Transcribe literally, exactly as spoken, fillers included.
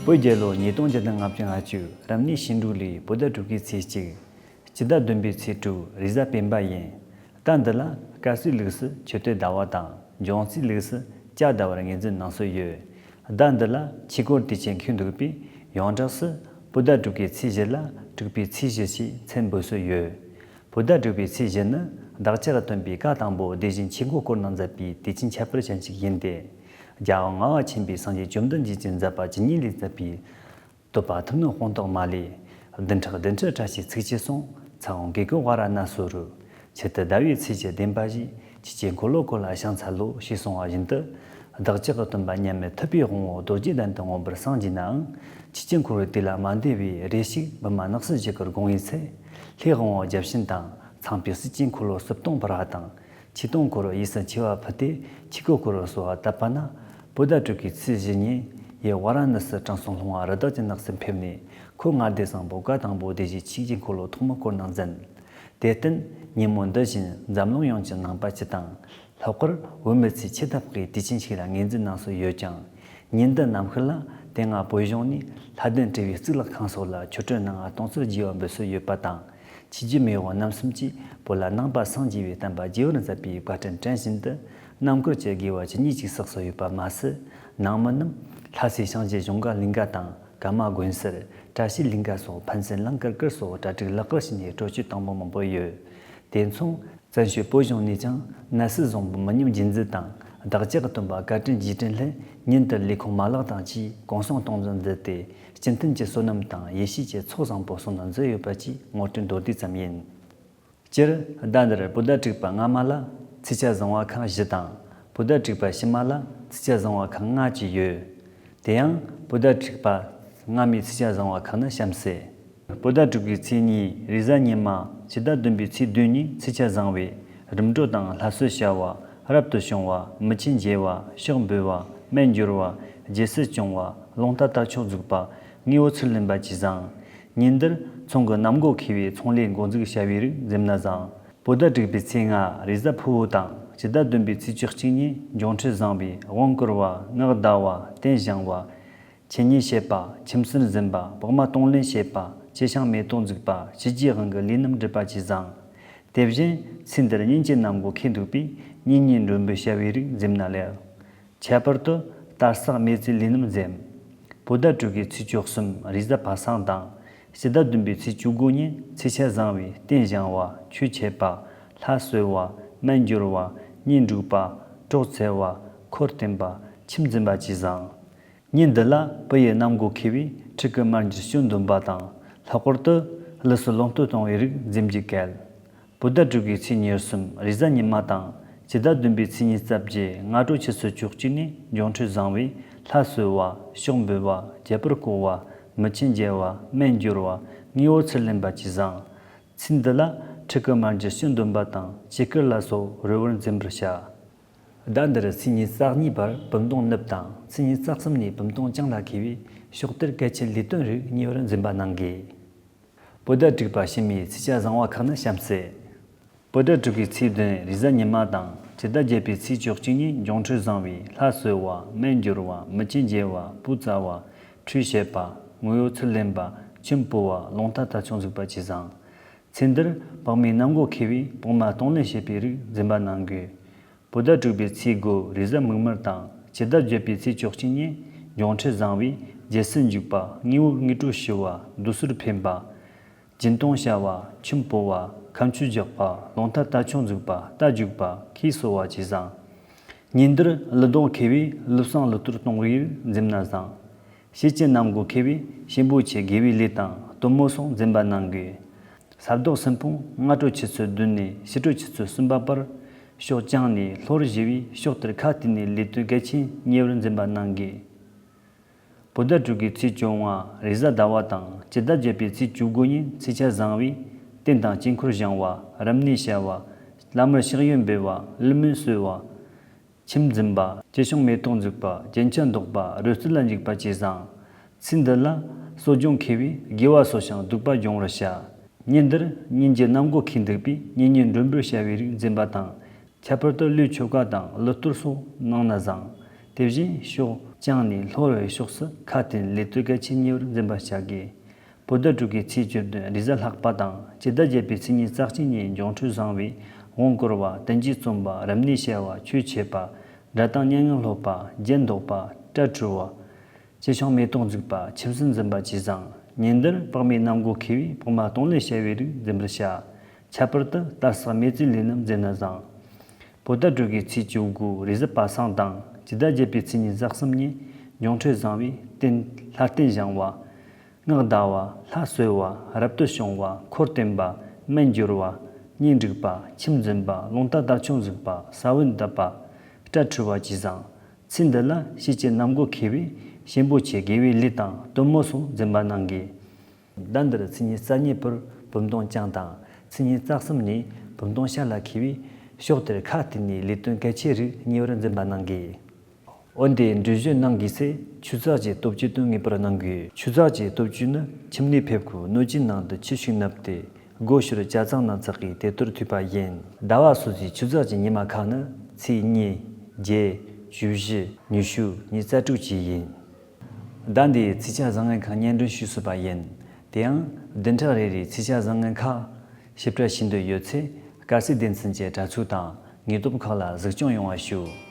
བོད་རྒྱལ་ལོ་ཉིས་སྟོང་བརྒྱ་དང་ལྔ་བཅུ་ང་བཅུ་རབ་གནས་ཞིང་འབྲོག་ལོའི་བོད་ཟླ་དྲུག་པའི་ཚེས་གཅིག་སྤྱི་ཟླ་བདུན་པའི་ཚེས་དྲུག་རེས་གཟའ་སྤེན་པ་ཡིན། ཟླ་འདི་ལ་སྐར་སྲོལ་ལུགས་སུ་མཆོད་རྟེན་ཟླ་བ་དང་འབྱུང་རྩིས་ལུགས་སུ་སྐྱ་ཟླ་བར་ངོས་འཛིན་གནང་སྲོལ་ཡོད། ཟླ་འདི་ལ་ཆོས་འཁོར་དུས་ཆེན་འཁེལ་འདུག་པས། ཡོངས་གྲགས་སུ་བོད་ཟླ་དྲུག་པའི་ཚེས་བཞི་ལ་དྲུག་པའི་ཚེས་བཞི་ཞེས་མཚན་འབོད་སྲོལ་ཡོད། བོད་ཟླ་དྲུག་པའི་ཚེས་བཞི་ནི་བདག་ཅག་སྟོན་པའི་བཀའ་དང་པོ་སྡེ་བཞིའི་ཆོས་འཁོར་བསྐོར་ནས་མཛད་པའི་དུས་ཆེན་ཁྱད་པར་ཅན་ཞིག་ཡིན་ཏེ། རྒྱལ་བ་ངག་དབང་ཆེན་པོས་སངས་རྒྱས་བཅོམ་ལྡན་འདས་ཀྱི་མཛད་པ་ཇི་སྙེད་ལས་མཛད་པའི། བསྟོད་པ་ཐུབ་རྣམས་དཔང་རྟགས་མ་ལུས། བདུན་ཕྲག་བདུན་ཁྲི་བཀྲ་ཤིས་ཚིགས་བཅད་གསུངས། ཚ་བོ་གེ་ཀོ་ཝཱ་ར་ཎ་སོ་རུ། ཆེད་དུ་ཟླ་བའི་ཚེས་བཞི་བདེན་པ་བཞི། ཆོས་ཀྱི་འཁོར་ལོ་བསྐོར་ལ་ཕྱག་འཚལ་ལོ་ཞེས་གསུངས་པ་བཞིན་དུ། བདག་ཅག་གི་སྟོན་པ་མཉམ་མེད་ཐུབ་པའི་དབང་པོ་རྡོ་རྗེ་གདན་དུ་མངོན་པར་སངས་རྒྱས་ནའང་། ཆོས་ཀྱི་འཁོར་བའི་དུས་ལ་མ་འདས་པའི་རེ་ཞིག་བི་མ་ནག་སི་བརྒྱུད་ཀྱི་དགོངས་པའི་ཚེ། ལྷའི་དབང་པོ་བརྒྱ་བྱིན་དང་ཚངས་པའི་སྲས་ཀྱི་འཁོར་ལོ་སིལ་སྡོང་འབར་བ་དང་། ཆོས་སྡོང་འཁོར་ཡིད་སུ་ཆེས་པ་ཕུལ་ཏེ་ཆོས་ཀྱི་འཁོར་ལོ་གསོལ་བ་བཏབ་པ་ན། བོད་ཟླ་དྲུག་པའི་ཚེས་བཞི་ཉིན་ཡུལ་ཝཱ་ར་ཎ་སི་དྲང་སྲོང་ལྷུང་བ་རི་དྭགས་ཀྱི་ནགས་སུ་ཕེབས་ནས། ཁོ་ལྔ་སྡེ་བཟང་པོ་བཀའ་དང་པོ་སྡེ་བཞིའི་ཆོས་ཀྱི་འཁོར་ལོ་ཐོག་མར་བསྐོར་གནང་ཟིན། དེར་བརྟེན་ཉིན་མོ་འདི་བཞིན་འཛམ་གླིང་ཡོངས་ཀྱི་ནང་པ་སྤྱི་དང་། ལྷག་པར་བོད་མི་ཚོས་ཆེས་དག་པའི་དུས་ཆེན་ཞིག་ལ་ངོས་འཛིན་གནང་སྲོལ་ཡོད་ཅིང་། ཉིན་འདི་ནམ་ཞིག་ལ་དེ་སྔ་བོད་གཞུང་ནས་ལྷ་ལྡན་གྲུབ་པའི་གཙུག་ལག་ཁང་སོགས་ལ་ཆོ་འཕྲུལ་གནང་བ་གཏོང་ཚུལ་བརྗེ་བ་འབུལ་སྲོལ་ཡོད་པ་དང་། ཆོས་བརྒྱུད་མེས་དབོན་རྣམ་གསུམ་གྱིས་བོད་ལ་ནང་པ་སངས་རྒྱས་པའི་བསྟན་པ་རྒྱས་པར་མཛད་པའི་བཀའ་དྲིན་དྲན་བཞིན་དུ། རྣམ་དཀར་གྱི་དགེ་བ་ཇི་སྙེད་ཅིག་བསགས་སྲོལ་ཡོད་པ་མ་ཟད། ནང་མི་རྣམས་ལྷ་སའི་ཞིང་ཆེན་གཞུང་སྒར་གླིང་ག་དང་། ཀརྨ་དགོན་གསར། བཀྲ་ཤིས་གླིང་ག་སོགས་ཕན་ཚུན་ལེན་ཀིར་ཀིར་སོགས་གྲ་སྒྲིག་ལག་བསྟར་བྱས་ནས་སྤྲོ་སྐྱིད་དང་པོ་མང་པོ་ཡོད། དེ་མཚུངས། བཙན་བྱོལ་བོད་གཞུང་ནས་ཀྱང་ནང་སྲིད་བཟང་པོ་མི་ཉམས་རྒྱུན་འཛིན་དང་། བདག་ཅག་གི་སྟོན་པ་བཀའ་དྲིན་རྗེས་དྲན་སླད་ཉིན་དེར་ལས་ཁུངས་མ་ལག་དང་བཅས་གུང་སེང་གཏོང་འཛིན་མཛད་དེ། སྤྱི་མཐུན་གྱི་བསོད་ནམས་དང་ཡེ་ཤེས་ཀྱི་ཚོགས་བཟང་པོ་གསུང་ནས་མཛད་ཡོད་པ་བཅས་ངོ་སྤྲོད་མདོར་བསྡུས་ཙམ་ཡིན། སྤྱིར་ཟླ་འདིར་བོད་ཟླ་དྲུག་པ་སྔ་མ་ལ་ཚེས་ཆ་བཟང་བ་ཁག་བཞི་དང་། བོད་ཟླ་དྲུག་པ་ཕྱི་མ་ལ་ཚེས་ཆ་བཟང་བ་ཁག་ལྔ་བཅས་ཡོད། དེ་ཡང་བོད་ཟླ་དྲུག་པ་སྔ་མའི་ཚེས་ཆ་བཟང་བ་ཁག་ནི་གཤམ་གསལ། བོད་ཟླ་དྲུག་པའི་ཚེས་གཉིས་རེས་གཟའ་ཉི་མ། སྤྱི་ཟླ་བདུན་པའི་ཚེས་བདུན་ཉིན་ཚེས་ཆ་བཟང་བས་རིམ་གྲོ་དང་ལྷ་གསོལ་བྱ་བ། རབ་ཏུ་བྱུང་བ། མི་ཆེན་མཇལ་བ། ཕྱག་འབུལ་བ། སྨན་སྦྱོར་བ། རྒྱལ་སྲིད་སྐྱོང་བ། རླུང་རྟ་དར་ལྕོག་འཛུགས་པ། དངོས་པོ་ཚུར་ལེན་པ་བཅས་བཟང་། ཉིན་འདིར་ཚོང་གི་གནམ་སྒོ་འཁེལ་བའི་ཚོང་ལས་འགོ་འཛུགས་བྱ་བའི་རིགས་འཛེམ་ན་བཟང་། བོད་ཟླ་དྲུག་པའི་ཚེས་ལྔ་རེས་གཟའ་ཕུར་བུ་དང་སྤྱི་ཟླ་བདུན་པའི་ཚེས་བཅུ་གཅིག་ཉིན་འབྱུང་འཕྲོད་བཟང་བས་དབང་བསྐུར་བ། སྔགས་བཟླ་བ། རྟེན་བཞེངས་པ། འཆད་ཉན་བྱེད་པ། ཁྱིམ་གསོས་འཛིན་པ། བག་མ་གཏོང་ལེན་བྱེད་པ། ཆེ་ཆུང་མེ་ཏོག་འཛུགས་པ། ཕྱི་རྒྱུའི་དབང་གི་ལས་རྣམས་སྒྲུབ་པ་བཅས་བཟང་། དེ་བཞིན་ཚེས་འདིར་གཉེན་གྱི་གནམ་སྒོ་འཁེལ་འདུག་པས་གཉེན་ཉེ་མགྲོན་འབོད་བྱ་བའི་རིགས་འཛེམ་ན་ལེགས། ཁྱད་པར་དུ་དར་ཟབ་མེ་བཙའི་ལས་རྣམས་འཛེམ། བོད་ཟླ་དྲུག་པའི་ཚེས་བཅུ་གསུམ་རེས་གཟའ་པ་སངས་དང་། སྤྱི་ཟླ་བདུན་པའི་ཚེས་བཅུ་དགུ་ཉིན་ཚེས་ཆ་བཟང་བས་རྟེན་བཞེངས་པ། ཆོས་འཆད་པ། ལྷ་གསོལ་བ། སྨན་སྦྱོར་བ། གཉེན་སྒྲུག་པ། གྲོགས་འཚོལ་བ། འཁོར་བསྟེན་པ། ཁྱིམ་འཛིན་པ་བཅས་བཟང་། ཉིན་འདི་ལ་བུ་ཡི་གནམ་སྒོ་འཁེལ་བས་ཕྲུ་གུ་མར་འགྱུར་སྐྱོན་འདོན་པ་དང་། ལྷག་པར་དུ་ལུས་སུ་རླུང་རྟ་གཏོང་བའི་རིགས་འཛེམ་རྒྱུ་གལ། བོད་ཟླ་དྲུག་པའི་ཚེས་ཉེར་གསུམ་རེས་གཟའ་ཉི་མ་དང་སྤྱི་ཟླ་བདུན་པའི་ཚེས་ཉེར་བརྒྱད་སྔ་དྲོ་ཆུ་ཚོད་བཅུ་གཅིག་ནས་འབྱུང་འཕྲོད་བཟང་བས་ལྷ་གསོལ་བ། ཕྱག་འབུལ་བ། རྒྱལ་པོར་བསྐོར་བ། མི་ཆེན་མཇལ་བ། སྨན་སྦྱོར་བ། དངོས་པོ་ཚུར་ལེན་པ་བཅས་བཟང་། ཚེས་འདི་ལ་ཕྲུ་གུ་མར་འགྱུར་སྐྱོན་འདོན་པ་དང་བྱི་དཀར་ལ་སོགས་རོལ་པར་འཛེམ་པར་བྱ། ཟླ་འདིར་ཚེས་ཉེར་གཉིས་བར་བུམ་སྟོང་ནུབ་དང་ཚེས་ཉེར་གསུམ་ནས་བུམ་སྟོང་བྱང་ལ་འཁེལ་བས་ཕྱོགས་དེར་གལ་ཆེའི་ལས་དོན་རིགས་ཉེ་བར་འཛེམ་པ་གནང་དགོས། བོད་ཟླ་དྲུག་པ་ཕྱི་མའི་ཚེས་ཆ་བཟང་བ་ཁག་ནི་གཤམ་གསལ། བོད་ཟླ་དྲུག་པའི་ཚེས་བདུན་རེས་གཟའ་ཉི་མ་དང་སྤྱི་ཟླ་བརྒྱད་པའི་ཚེས་བཅུ་གཅིག་ཉིན་འབྱུང་འཕྲོད་བཟང་བས་ལྷ་གསོལ་བ། སྨན་སྦྱོར་བ། མི་ཆེན་མཇལ་བ། བུ་བཙའ་བ། ཁྲུས་བྱེད་པ། དངོས་པོ་ཚུར་ལེན་པ། ཁྱིམ་སྤོ་བ། རླུང་རྟ་དར་ལྕོག་འཛུགས་པ་བཅས་བཟང་། ཚེས་འདིར་བག་མའི་གནམ་སྒོ་འཁེལ་བས་བག་མ་གཏོང་ལེན་བྱེད་པའི་རིགས་འཛེམ་པ་གནང་དགོས། བོད་ཟླ་དྲུག་པའི་ཚེས་དགུ་རེས་གཟའ་མིག་དམར་དང་སྤྱི་ཟླ་བརྒྱད་པའི་ཚེས་བཅུ་གཅིག་ཉིན་འབྱུང་འཕྲོད་བཟང་བས་རྒྱལ་སྲིད་འཇུག་པ། དངོས་པོར་དངོས་སྤྲོ་ཞུ་བ། སྡུག་གསོར་ཕན་པ། སྦྱིན་གཏོང་བྱ་བ། ཁྱིམ་སྤོ་བ། ཁ་མཆུ་རྒྱག་པ། རླུང་རྟ་དར་ལྕོག་འཛུགས་པ། རྟ་རྒྱུག་པ། ཁའི་གསོ་བ་བཅས་བཟང་། ཉིན་འདིར་ཀླུ་གདོང་འཁེལ་བས་ལུས་བསྲང་ཀླུ་གཏོར་གཏོང་བའི་རིགས་འཛེམ་ན་བཟང་། དཔྱིད་ཀྱི་གནམ་སྒོ་འཁེལ་བས་ཞིང་པོ་ཆེ་དགེ་བའི་ལས་དང་སྟོན་མོ་སོགས་འཛེམ་པ་གནང་དགོས། ས་རྡོག་སྲིན་སྤུངས་སྔ་དྲོ་ཆུ་ཚོད་བདུན་ནས་ཕྱི་དྲོ་ཆུ་ཚོད་གསུམ་པ་བར་ཕྱོགས་བྱང་ནས་ལྷོར་བཞུད་པས་ཕྱོགས་དེར་ཁ་གཏད་ནས་ལས་དོན་གལ་ཆེན་ཉེ་བར་འཛེམ་པ་གནང་དགོས། བོད་ཟླ་དྲུག་པའི་ཚེས་བཅོ་ལྔ་རེས་གཟའ་ཟླ་བ་དང་སྤྱི་ཟླ་བརྒྱད་པའི་ཚེས་བཅུ་དགུ་ཉིན་ཚེས་ཆ་བཟང་བས་རྟེན་དང་དཀྱིལ་འཁོར་བཞེངས་བ། རབ་གནས་བྱ་བ། བླ་མར་ཕྱག་གཡོན་འབུལ་བ། ཀླུ་སྨན་གསོལ་བ། ཁྱིམ་འཛིན་པ། ཆེ་ཆུང་མེ་ཏོག་འཛུགས་པ། རྒྱན་ཆ་འདོགས་པ། རོལ་རྩེད་ལ་འཇུག་པ་བཅས་བཟང་། ཚེས་འདི་ལ་གསོ་སྦྱོང་འཁེལ་བས་དགེ་བ་གསོ་ཞིང་སྡིག་པ་སྦྱོང་བར་བྱ། ཉིན་འདིར་གཉེན་གྱི་གནམ་སྒོ་འཁེལ་འདུག་པས་གཉེན་ཉེ་མགྲོན་འབོད་བྱ་བའི་རིགས་འཛེམ་པ་དང་། ཁྱད་པར་དུ་ལུས་ཆོ་ག་དང་ཀླུ་གཏོར་སོགས་གནང་ན་བཟང་། དེ་བཞིན་ཕྱོགས་ བཅངས་ནས་སློབ་པའི་ཕྱོགས་སུ་ཁ་བསྟན་ལས་དོན་གལ་ཆེ་གཉིས་པར་འཛིན་པར་བྱ་དགོས། བོད་ཟླ་དྲུག་གི་ཚེས་བཅུ་བདུན་རེས་གཟའ་ལྷག་པ་དང་སྤྱི་ཟླ་བརྒྱད་པའི་ཚེས་ཉི་ཤུ་རྩ་གཅིག་ཉིན་འབྱུང་འཕྲོད་བཟང་བའི་དབང་བསྐུར་བ། བསྟན་བཅོས་རྩོམ་པ། རབ་གནས་བྱ་བ། ཆོས་འཆད་པ། སྒྲ་དང་སྙན་ངག་སློབ་པ། རྒྱན་འདོགས་པ། སྐྲ་འཁྲུ་བ། ཅི་བྱུང་མེ་ཏོག་འཛུགས་པ། ཆུ་སྲིན་འཛིན་པ་བཅས་བཟང་། ཉིན་དེར་དཔག་མེད་སྣམ་སྒོ་ཁེལ་བས་དཔག་མ་སྟོང་ལས་བྱ་བའི་རིགས་འཛིན་པར་བྱ། ཁྱད་པར་དུ་རྟ་ཟེགས་མེ་བཙོས་ལས་རྣམས་འཛིན་ན་བཟང་། བོད་ཟླ་དྲུག་གི་ཚེས་བཅུ་དགུ་རེས་གཟའ་པ་སངས་དང་སྤྱི་ཟླ་བརྒྱད་པའི་ཚེས་ཉི་ཤུ་རྩ་གསུམ་ཉིན་འབྱུང་འཕྲོད་བཟང་བས་རྟེན་ལྷ་རྟེན་བཞེངས་པ། སྔགས་བཟླ་བ། ལྷ་གསོལ་བ། རབ་ཏུ་བྱུང་བ། འཁོར་བསྟན་པ། སྨན་སྦྱོར་བ། གཉེན་སྒྲིག་པ། ཁྱིམ་འཛིན་པ། རླུང་རྟ་དར་ལྕོག་འཛུགས་པ། ས་བོན་བཏབ་པ། སྐྲ་འཁྲུ་བ་བཅས་བཟང་། ཚེས་འདི་ལ་ཕྱིས་ཀྱི་གནམ་སྒོ་ཁེལ་བས་ཞིང་པོ་ཆེ་དགེ་བའི་ལས་དང་སྟོན་མོ་སོགས་འཛིན་པ་གནང་དགོས། ཟླ་འདིར་ཚེས་ཉི་ཤུ་རྩ་གཉིས་བར་བུམ་སྟོང་བཅངས་དང་ཚེས་ཉི་ཤུ་རྩ་གསུམ་ནས་བུམ་སྟོང་ཤར་ལ་ཁེལ་བས་ཕྱོགས་དེར་ཁ་བསྟན་ནས་ལས་དོན་གལ་ཆེ་རིགས་གཉིས་པར་འཛིན་པ་གནང་དགོས། འོན་ཏེ་འགྲུལ་བཞུད་གནང་དགོས་ཚེ་ཆུ་ཚགས་ཀྱི་སྟོབས་བཅུ་དོན་ངེས་པར་གནང་དགོས། ཆུ་ཚགས་ཀྱི་སྟོབས་བཅུ་ནི་ཁྱིམ་ནས་ཕེབས་སྐབས་སྣོད་ཀྱི་ནང་དུ་ཆུ་ཞིག་བསྣབས་ཏེ་སྒོ་ཕྱོགས་ཇ་ཚང་ནང་འཛེག་གིས་དེ་ལྟར་ཐུག་པ་ཡིན། ཟླ་བ་སོ་སོའི་ཆུ་ཚགས་ཀྱི་ཉི་མ་ཁག་ནི་ཚེས་གཉིས། བརྒྱད། བཅུ་བཞི། ཉི་ཤུ། ཉི་ཤུ་རྩ་དྲུག་བཅས་ཡིན། ཟླ་འདིའི་ཚེས་ཆ་བཟང་ངན་ཁག་སྙན་སྒྲོན་ཞུས་ཚར་བ་ཡིན། དེའང་བདུན་ཕྲག་རེ་རེའི་ཚེས་ཆ་བཟང་ངན་ཁག་ཞིབ་ཕྲ་ཤེས་འདོད་ཡོད་ཚེ་དཀར་གསལ་སྡེ་ཚན་གྱི་དྲ་ཚིགས་དང་ངེས་ཐོབ་ཁག་ལ་གཟིགས་སྐྱོང་ཡོང་བ་ཞུ།